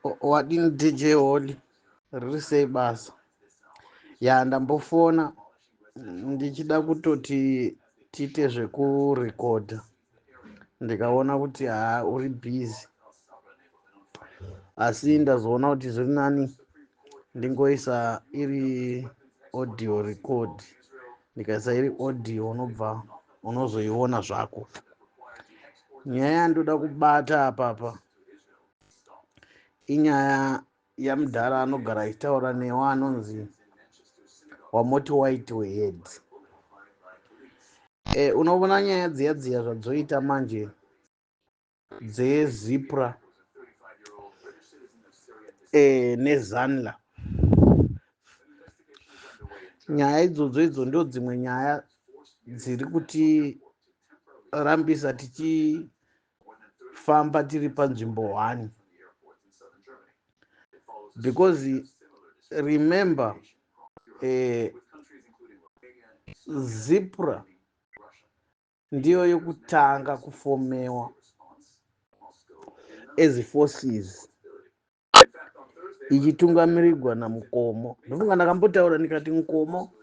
Wadini DJ Holly, riri sei basa? Ya, ndambofona ndichida kutoti tiite zvekurekodha, ndikaona kuti haa, uri busy, asi ndazoona kuti zviri nani ndingoisa iri audio record. Ndikaisa iri audio, unobva unozoiona zvako. Nyaya yandoda kubata apapa inyaya yamudhara anogara achitaura newe, anonzi wamoti White Head. Unoona nyaya dziya dziya zvadzoita manje dzeZIPRA neZANLA, nyaya idzodzo idzo ndo dzimwe nyaya dziri kutirambisa tichifamba tiri panzvimbo one, because remember, ZIPRA ndiyo yekutanga kufomewa as forces ichitungamirirwa naNkomo. Ndofunga ndakambotaura ndikati Nkomo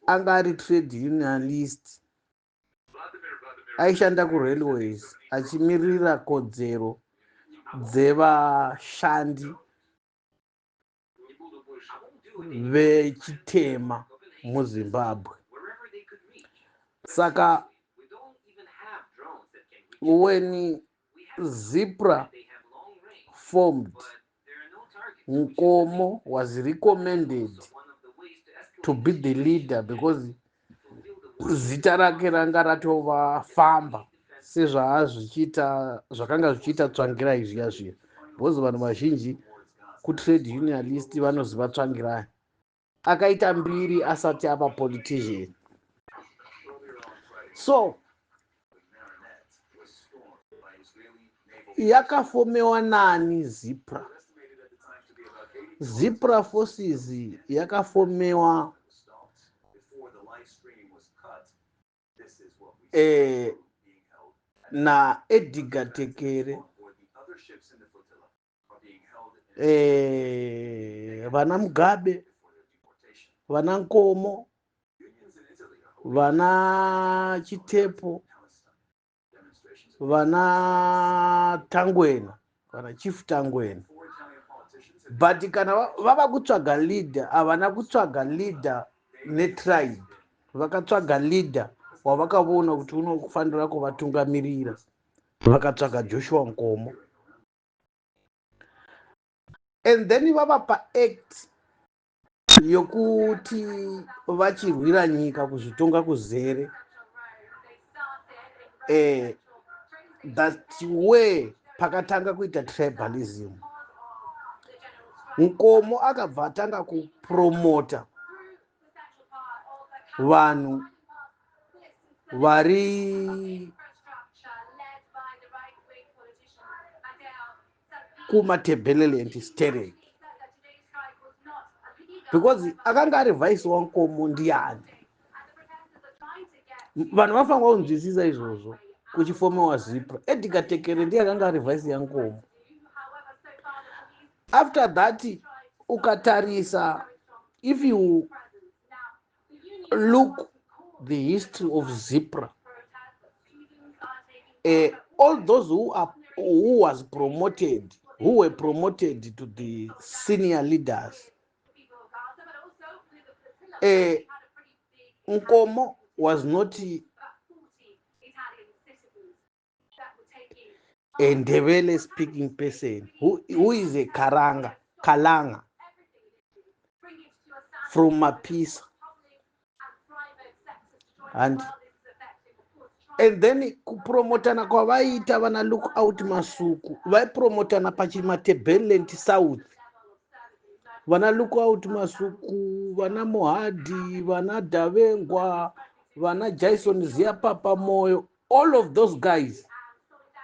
anga ari trade unionist, aishanda kurailways achimirira kodzero dzevashandi vechitema muZimbabwe. Saka when ZIPRA formed, Nkomo was recommended to be the leader because zita rake ranga ratovafamba sezvaazvichiita, zvakanga zvichiita Tsvangirai zviya zviya, because vanhu vazhinji kutrade unionist vanoziva Tsvangirai akaita mbiri asati ava politician. So yakafomewa nani ZIPRA? ZIPRA forces yakafomewa naEdgar Tekere, vana Mugabe, vana Nkomo, vana Chitepo, vana Tangwena, vana Chief Tangwena. But kana vava kutsvaga leader, havana kutsvaga leader netribe, vakatsvaga leader wavakavona kuti unofanira kuvatungamirira. Vakatsvaga Joshua Nkomo and then vavapa act yokuti vachirwira nyika kuzvitonga kuzere. That way pakatanga kuita tribalism. Nkomo akabva atanga kupromota vanhu vari kuMatebeleland sterek, because akanga ari vice waNkomo ndiani? Vanhu vafanira kunzwisisa izvozvo. Kuchifomewa ZIPRA, Edgar Tekere ndiye akanga ari vice yaNkomo. After that, ukatarisa, if you look the history of ZIPRA, all those who was promoted, who were promoted to the senior leaders, Nkomo was not a Ndebele speaking person, who is a Karanga, Kalanga from Mapisa. And then kupromotana kwavaiita vana Lookout Masuku, vaipromotana pachiMatebeleland South, vana Lookout Masuku, vana Mohadi, vana Davengwa, vana Jason Ziyapapa Moyo, all of those guys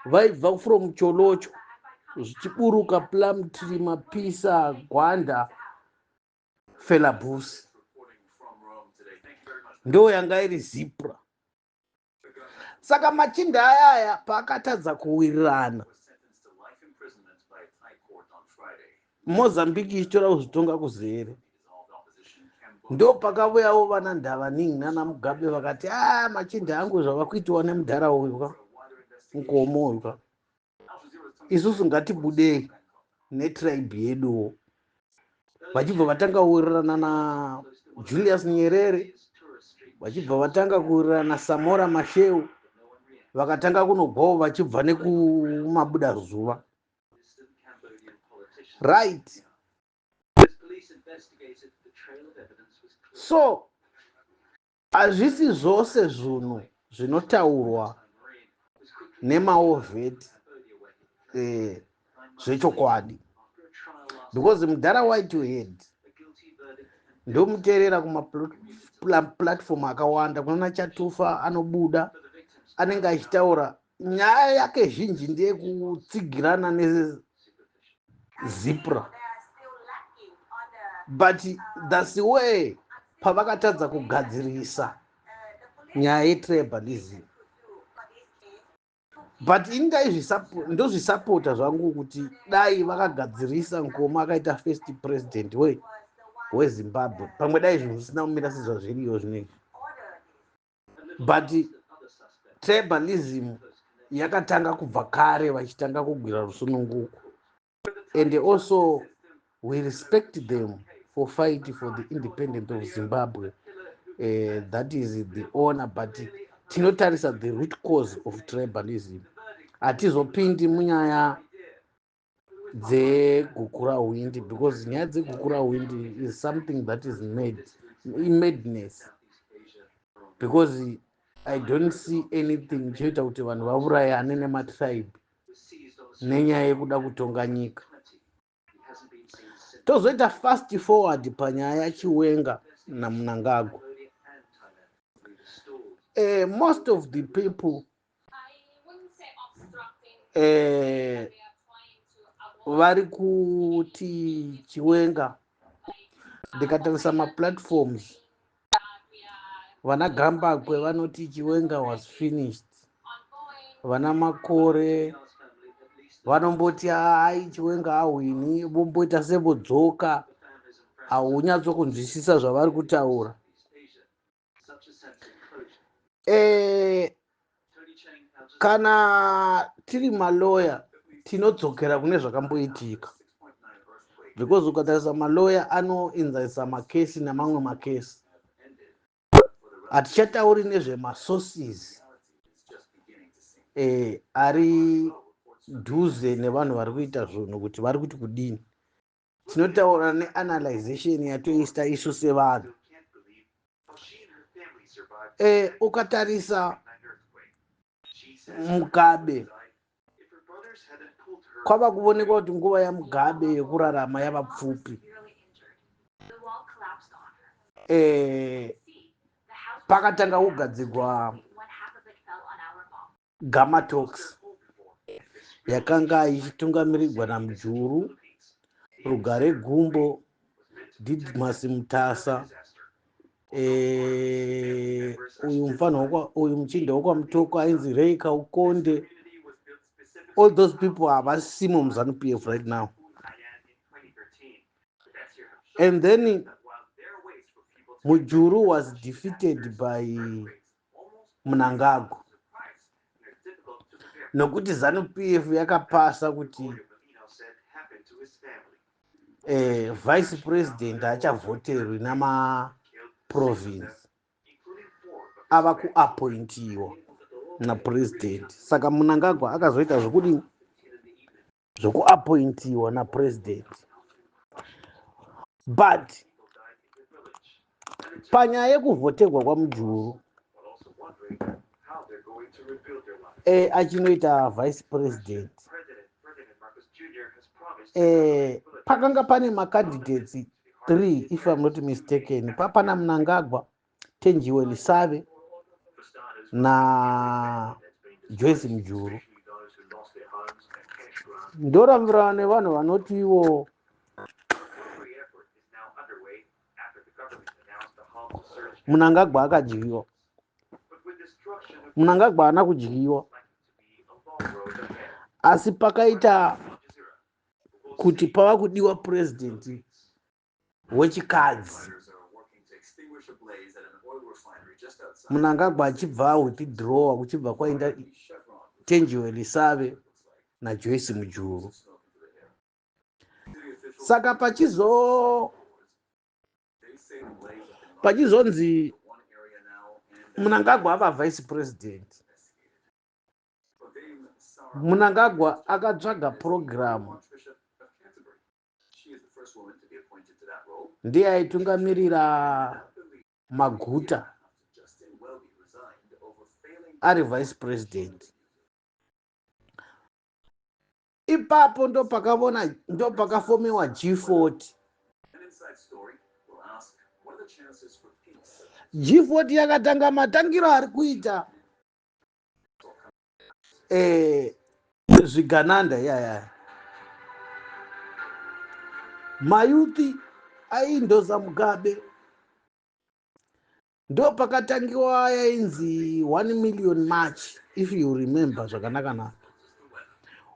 vaibva from Cholocho zvichiburuka Plumtree, Mapisa, Gwanda, Filabusi. Ndo yanga iri ZIPRA. Saka machinda ayaya paakatadza kuwirirana, Mozambique ichitora kuzvitonga kuzere. Ndo pakauyawo vana Ndavaningi nana Mugabe vakati, a machinda angu, zvava kuitiwa nemudhara uyu ka, Nkomo uyu ka, isusu ngatibudei netribe yeduwo. Vachibva vatanga kuwirirana naJulius Nyerere, vachibva vatanga kuwirirana naSamora Machel, vakatanga kunogwawo vachibva nekumabuda zuva, right? So hazvisi zvose zvinhu zvinotaurwa nemawar vet zvechokwadi, because mudhara Whitehead ndomuteerera kumaplatform akawanda, kunana Chatufa anobuda, anenge achitaura nyaya yake zhinji ndeyekutsigirana neZIPRA, but that's way pavakatadza kugadzirisa nyaya yetribalism. But ini ndozvisapota zvangu kuti dai vakagadzirisa, Nkomo akaita first president weZimbabwe, pamwe dai zvinhu zvisina kumira sezvazviriyo zvinezvi. But tribalism yakatanga kubva kare vachitanga kugwira rusununguko, and also we respect them for fight for the independence of Zimbabwe. That is the honor, but tinotarisa the root cause of tribalism. Hatizopindi munyaya dzeGukurahundi, because nyaya dzeGukurahundi is something that is made madness, because I don't see anything choita kuti vanhu vaurayane nematribe nenyaya yekuda kutonga nyika. Tozoita fast forward panyaya yaChiwenga naMunangagwa. Most of the people vari kuti Chiwenga, ndikatarisa maplatforms, vana Gambakwe vanoti Chiwenga was finished, vana Makore vanomboti hai, Chiwenga ahwini, vomboita sevodzoka. Haunyatsokunzwisisa zvavari kutaura. Kana tiri maloya tinodzokera kune zvakamboitika, because ukatarisa maloya anoinzanisa makesi nemamwe makesi. Hatichatauri nezvemasources ari dhuze nevanhu vari kuita zvinhu kuti vari kuti kudini. Tinotaura neanalyzation yatoista isu sevanhu. Ukatarisa Mugabe, kwava kuonekwa kuti nguva yaMugabe yekurarama yava pfupi. Pakatanga kugadzirwa Gamatox yakanga ichitungamirirwa naMujuru, Rugare Gumbo, Didmas Mutasa, uyu mufanhu uyu muchinda wekwaMutoko ainzi Ray Kaukonde. All those people havasimo muZANU PF right now. And then Mujuru was defeated by Mnangagwa, nokuti ZANU PF yakapasa kuti vice president achavhoterwi namaprovince, ava kuappointiwa napresident. Saka Mnangagwa akazoita zvokudini? Zvokuappointiwa napresident. But panyaya yekuvhoterwa kwaMujuru achinoita vice president, pakanga pane macandidates 3, if I'm not mistaken. Papana Mnangagwa, Thenjiwe Lisabe naJoyce Mujuru. Ndorambirana nevanhu vanoti ivo Mnangagwa akadyiwa. Mnangagwa haana kudyiwa, asi pakaita Kuti pava kudiwa purezidendi wechikadzi, Mnangagwa achibva awithdrawa, kuchibva kwaenda Thenjiwe Lesave naJoyce Mujuru. Saka pachizonzi Mnangagwa ava vice president, Mnangagwa akatsvaga purogiramu, ndiye aitungamirira maguta ari vice president. Ipapo ndopakavona, ndopakafomiwa G40. G40 yakatanga matangiro ari kuita zvigananda iyayaya. Mayuthi aindoza Mugabe. Ndo pakatangiwa yainzi 1 million march, if you remember zvakanaka naka.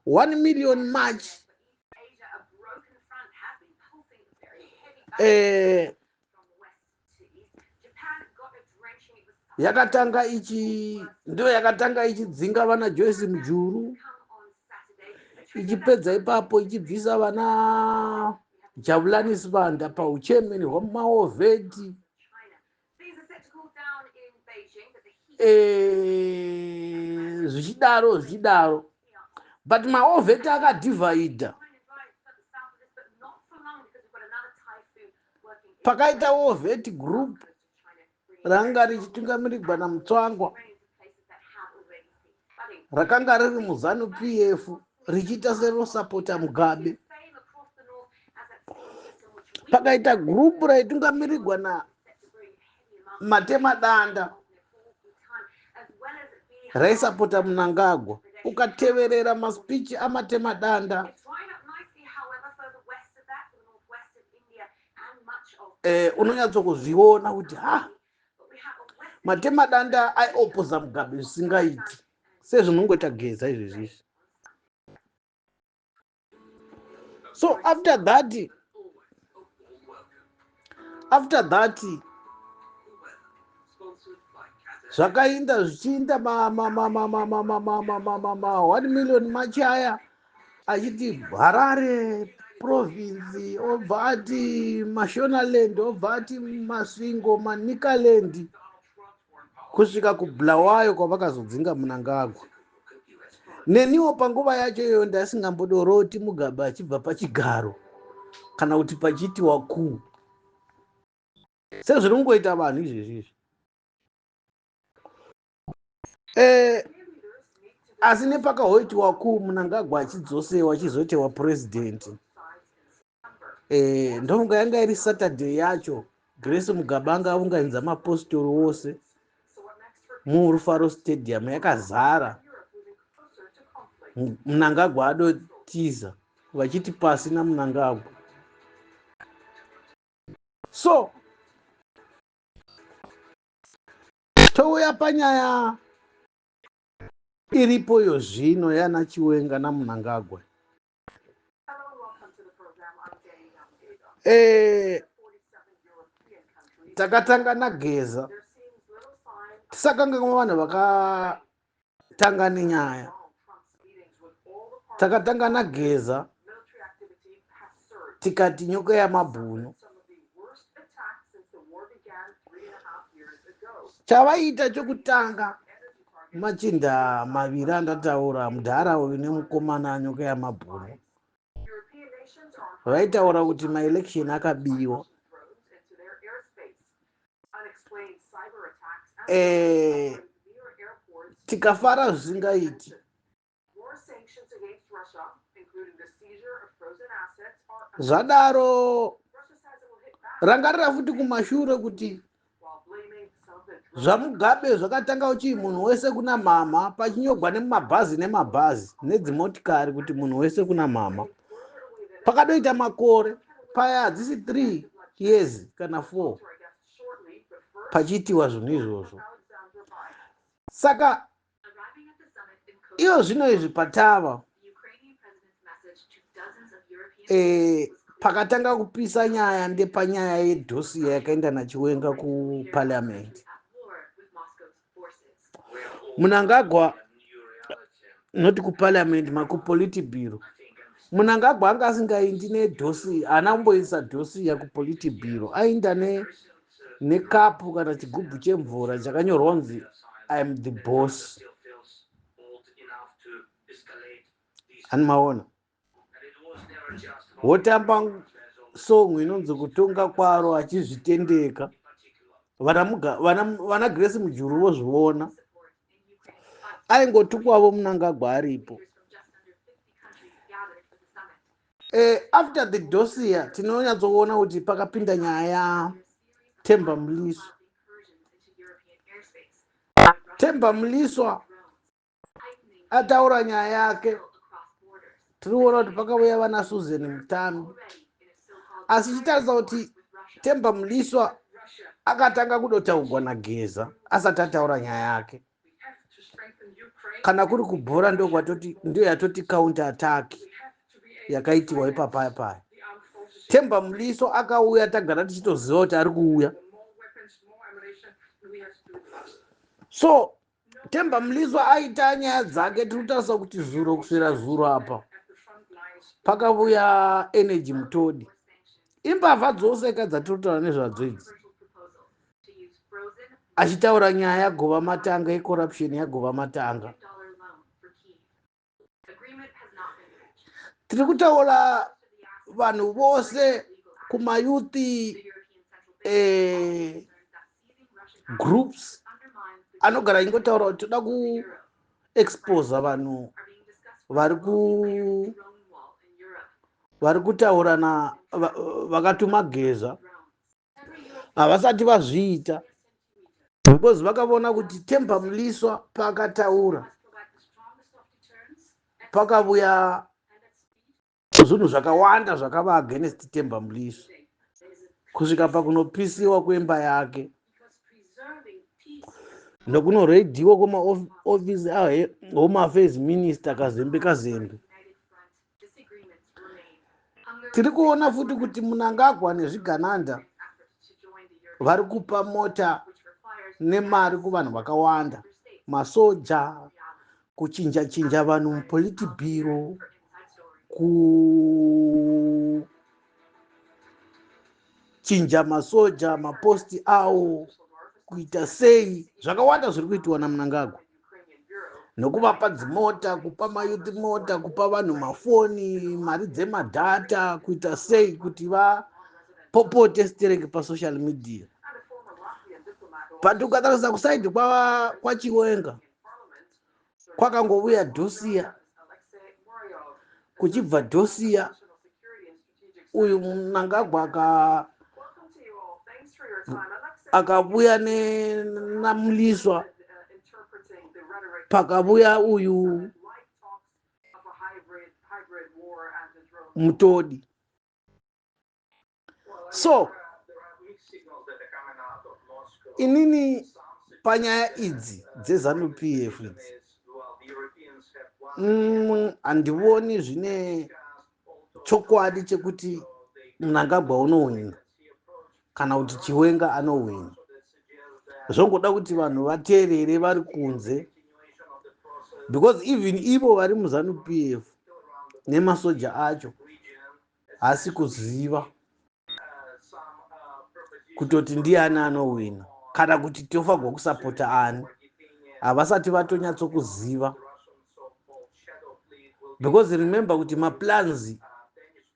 1 million march yakatanga ichi, ndo yakatanga ichidzinga vana Joyce Mujuru, ichipedza ipapo ichibvisa vana Jabulani Sibanda pauchairman hwamawar vet. Zvichidaro zvichidaro, but mawar vet akadhivhaidha. Pakaita war vet group ranga richitungamirirwa naMutsvangwa, rakanga riri muZANU PF, richiita serosapota Mugabe. Pakaita gurupu raitungamirirwa naMatemadanda, raisapota Mnangagwa. Ukateverera masipichi aMatemadanda, unonyatsokuzviona kuti ha, Matemadanda aiopoza Mugabe zvisingaiti, sezvinongoita Geza izvezvi izvi. So after that zvakainda zvichiinda ma 1 million march aya, achiti Harare province, obva ati Mashonaland, obva ati Masvingo, Manicaland, kusvika kuBulawayo kwavakazodzinga Mnangagwa. Neniwo panguva yacho iyoyo ndasingambodoroti Mugabe achibva pachigaro kana kuti pachiitiwa kuu, sezvinongoita vanhu izvezvi izvi. Asi nepakahoitiwa kuu, Mnangagwa achidzosewa, achizoitewa purezidendi, ndofunga yanga iri Saturday yacho, Grace Mugabe anga aunganidza mapostori wose muRufaro Stadium, yakazara. Mnangagwa adotiza, vachiti pasi naMnangagwa. So touya panyaya iripoyo zvino yana Chiwenga naMnangagwa. Takatanga naGeza, tisakanganwa vanhu vakatanga nenyaya. Takatanga naGeza, tikati nyoka yamabhunu. Chavaita chokutanga, machinda maviri andataura, mudhara uyu nemukomana nyoka yamabhunu, vaitaura kuti maelection akabiwa. Tikafara zvisingaiti. Zvadaro, rangarira futi kumashure kuti zvaMugabe zvakatanga kuti munhu wese kuna mama, pachinyogwa nemumabhazi nemabhazi nedzimotikari kuti munhu wese kuna mama. Pakadoita makore paya, hadzisi 3 years kana 4 pachiitiwa zvinhu izvozvo. Saka iyo zvino izvi patava Pakatanga kupisa nyaya ndepanyaya yedossier yakaenda naChiwenga kuparliament. Mnangagwa, not kuparliament, makupolitburo. Mnangagwa anga asingaindi nedossier, haana kumboisa dossier kupolitburo. Ainda nekapu kana chigubhu chemvura chakanyorwa kunzi "I am the boss". Ani maona wotamba song inonzi "Kutonga Kwaro", achizvitendeka. Vana Grace Mujuru vozviona. Aingotukwavo Mnangagwa aripo. After the dossier, tinonyatsoona kuti pakapinda nyaya yaTemba Mliswa. Temba Mliswa ataura nyaya yake, tiri kuona kuti pakauya vana Susan Mutami. Asi chitarisa kuti Temba Mliswa akatanga kudotaugwa naGeza asati ataura nyaya yake. Kana kuri kubhora, ndokwatoti ndo yatoti counter attack yakaitiwa ipapaya paya. Temba Mliswa akauya tagara tichitoziva kuti ari kuuya. So Temba Mliswa aita nyaya dzake. Tiri kutarisa kuti zuro, kuswera zuro apa, pakauya Energy Mutodi. Imbavha dzose ka dzatiri kutaura nezvadzo idzi. Achitaura nyaya yaGova Matanga, yecorruption yaGova Matanga. Tiri kutaura vanhu vose kumayouth groups anogara aingotaura kuti toda kuexposa vanhu vari kutaura na vakatuma Geza. Havasati vazviita because vakavona kuti Temba Mliswa paakataura, pakavuya zvinhu zvakawanda zvakava against Temba Mliswa, kusvika pakunopisiwa kwemba yake nokunoredhiwa kwemaofisi ahome affairs minister Kazembe. Kazembe. Tiri kuona futi kuti Mnangagwa nezvigananda vari kupa mota nemari kuvanhu vakawanda, masoja, kuchinja chinja vanhu mupolitburo, kuchinja masoja maposti awo, kuita sei. Zvakawanda zviri kuitiwa naMnangagwa nokuvapa dzimota, kupa mayouth mota, kupa vanhu mafoni, mari dzemadhata, kuita sei kuti vapopote stereki pasocial media. But ukatarisa kuside kwaChiwenga, kwakangouya dossier. Kuchibva dossier, uyu Mnangagwa akavuya naMliswa, pakavuya uyu Mutodi. So inini panyaya idzi dzeZANU PF idzi, handioni zvine chokwadi chekuti Mnangagwa unohwina kana kuti Chiwenga anohwina. Zvongoda kuti vanhu vateerere vari kunze, because even ivo vari muZANU PF nemasoja acho haasi kuziva kutoti ndiani anohwina kana kuti tofanirwa kusapota ani. Havasati vatonyatsokuziva, because remember kuti maplans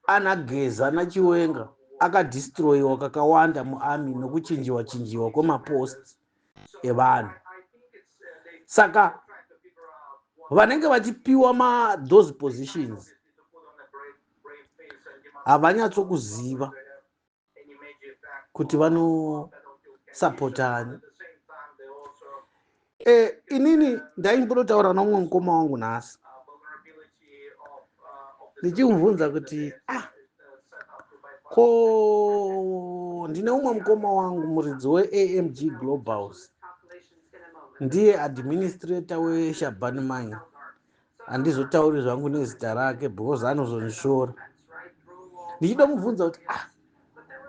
ana Geza naChiwenga akadestroyiwa kakawanda muarmy nokuchinjiwa chinjiwa kwemapost evanhu. Saka vanenge vachipiwa mathose positions havanyatsokuziva kuti vanosapotani. Inini ndaimbototaura nomumwe mukoma wangu nhasi, ndichimubvunza kuti, ah, ko ndine umwe mukoma wangu, muridzi weAMG Globals, ndiye administrator weShabani Mine. Handizotauri zvangu nezita rake because anozondishora. Ndichidomubvunza kuti, ah,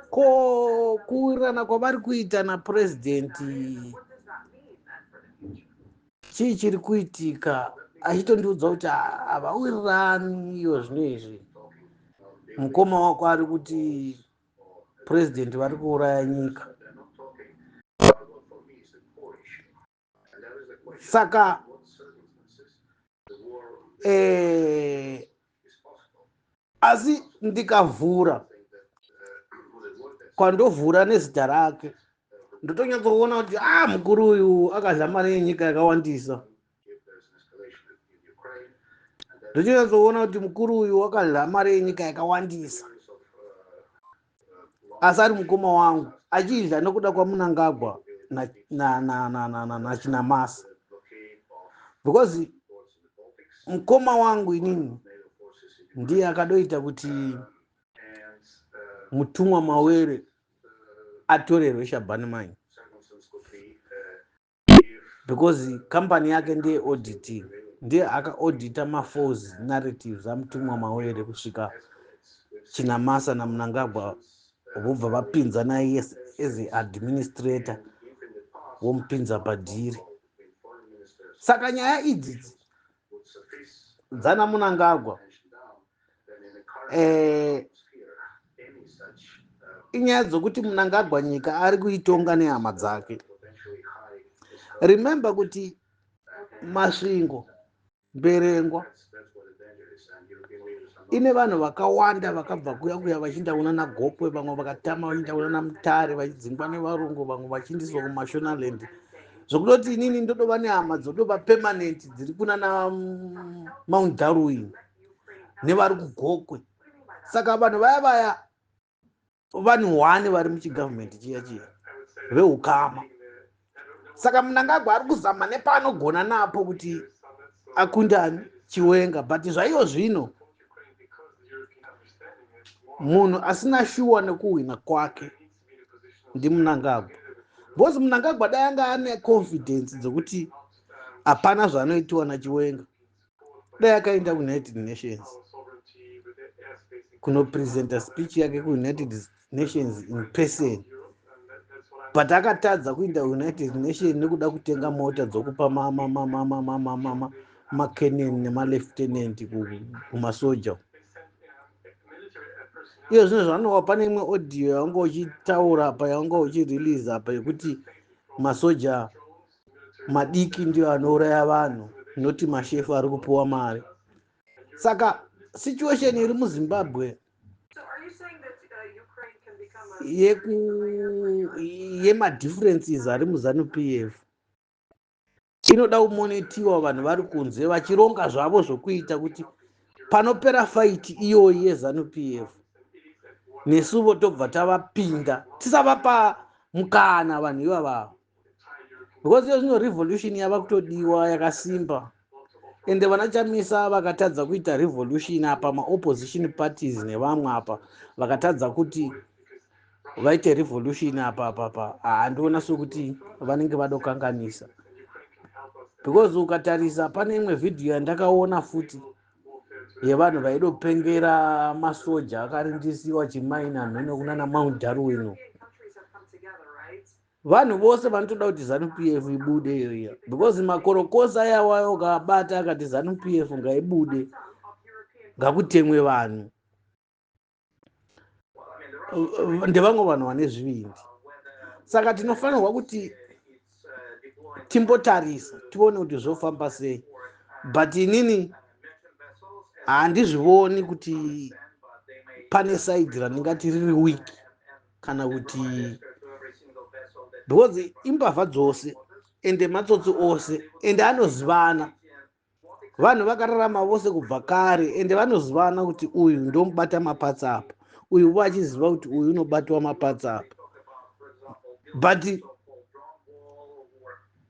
ko kuwirirana kwavari kuita napurezidendi, chii chiri kuitika? Achitondiudza kuti havawirirani iyo zvino izvi. Mukoma wako ari kuti purezidendi vari kuuraya nyika. Saka asi ndikavhura kwandovhura nezita rake, ndotonyatsoona kuti a mukuru uyu akadya mari yenyika yakawandisa. Ndotonyatsoona kuti mukuru uyu wakadya mari yenyika yakawandisa, asi ari mukoma wangu achidya nokuda kwaMunangagwa naChinamasa, because mukoma wangu inini ndiye akadoita kuti Mutumwa Mawere atorerwe Shabani Mine, because kambani yake ndeye auditing, ndiye akaaudita mafalse narratives aMutumwa Mawere kusvika Chinamasa naMunangagwa vobva vapinza naye as administrator, vomupinza padhiri. Saka nyaya idzi dzana Munangagwa inyaya dzokuti Munangagwa nyika ari kuitonga nehama dzake. Remember kuti Masvingo, Mberengwa ine vanhu vakawanda vakabva kuya kuya vachiinda kuna naGokwe, vamwe vakatama vachiinda kuna naMutare vachidzingwa nevarungu, vamwe vachiindiswa kuMashonaland, zvokutoti inini ndodova nehama dzodova permanent dziri kuna na Mount Darwin nevari kuGokwe. Saka vanhu vaya vaya, vanhu one vari muchigavhumendi chiya chiya veukama. Saka Munangagwa ari kuzama nepaanogona napo kuti akundani Chiwenga, but zvaiyo zvino munhu asina shuwa nekuhwina kwake ndiMunangagwa, because Munangagwa dai anga ane confidence dzekuti hapana zvaanoitiwa naChiwenga, dai akaenda kuUnited Nations kunopresenta speech yake kuUnited Nations in person. But akatadza kuenda United Nation nekuda kutenga mota dzokupa macolonel nemalieutenant kumasoja. Iyo zvino zvanova pane imwe audio yawanga uchitaura apa, yawanga uchirelease apa, yekuti masoja madiki ndiyo anouraya vanhu, noti mashefu ari kupiwa mari. Saka situation iri muZimbabwe yeku yemadifferences ari muZANU PF inoda kumonitiwa, vanhu vari kunze vachironga zvavo zvokuita kuti panopera fight iyoyi yeZANU PF, nesuvo tobva tavapinda, tisavapa mukana vanhu ivavavo, because iyo zvino revolution yava kutodiwa yakasimba. Ende vana Chamisa vakatadza kuita revolution apa, maopposition parties nevamwe apa vakatadza kuti vaite revolution apa apapa, handiona sokuti vanenge vadokanganisa, because ukatarisa pane imwe vhidhiyo yandakaona futi yevanhu vaidopengera masoja akarindisiwa chimaina mheno kunana Mount Darwin. Vanhu vose vanotoda kuti ZANU PF ibude iyoiya, because makorokosa ayawayo ukabata akati ZANU PF ngaibude, ngakutemwe vanhu, ndevamwe vanhu vane zvivindi. Saka tinofanirwa kuti timbotarisa tione kuti zvofamba sei, but inini handizvivoni kuti pane side randingati riri weak kana kuti, because imbavha dzose ende matsotsi ose, ende anozivana. Vanhu vakararama vose kubva kare, ende vanozivana kuti uyu ndomubata mapatsi apa, uyu vo achiziva kuti uyu unobatwa mapatsi apa. But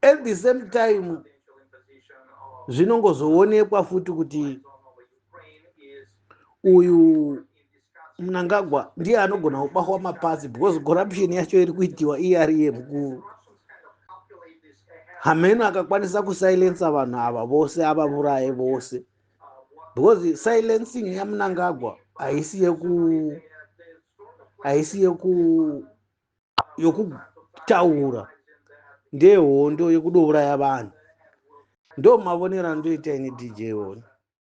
at the same time zvinongozoonekwa futi kuti uyu Mnangagwa ndiye anogona kubatwa mapatsi, because corruption yacho iri kuitiwa iye ari iye mukuru. Hameno akakwanisa kusilensa vanhu ava vose, avavuraye vose, because silencing yaMunangagwa Haisi yeku haisi yeku yokutaura, ndehondo yekudouraya vanhu. Ndo mavonero andoita ini, DJ One.